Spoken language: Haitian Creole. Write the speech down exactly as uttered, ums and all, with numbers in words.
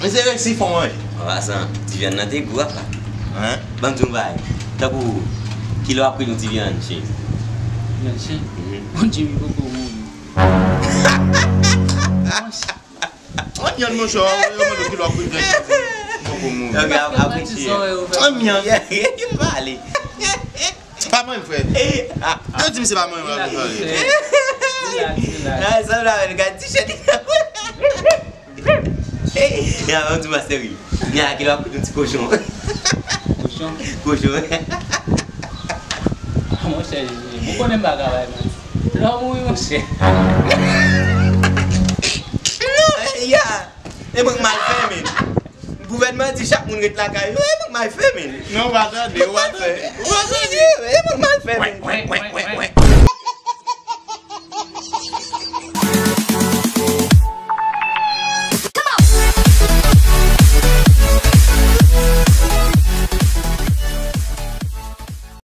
Men se resi fon an. An pasan, ti vyann nan te gou apa. Hein? Ban m di w yon bagay. Tankou, kilè w ap kwit yon ti vyann chen? Vyann chen? Mhm. Bon, Jimmy poko mouri. An vyann, monchè, yo mande w kilè w ap kwit vyann chen. Poko mouri. Ok, ap, ap kwit chen. An vyann. Yo pale. Pa mwen, frè. Yo di m se pa mwen, mwen, mwen. Relax, relax. Relax, relax. Ah, sa la, gad ti chèt. Ya, mwen tou masteri. Ya, ki lè w ap koute yon ti kochon. Kochon? Kochon. Ah, monchè, ou konnen m pa ka bay manti. Lè w mouri, monchè. Non, ya. E mwen k mal fè, men. Gouvènman di chak moun ret lakay yo, e mwen k mal fè, men. Non, w pa tande, w pa tande. W pa tande. E mwen k mal fè, men.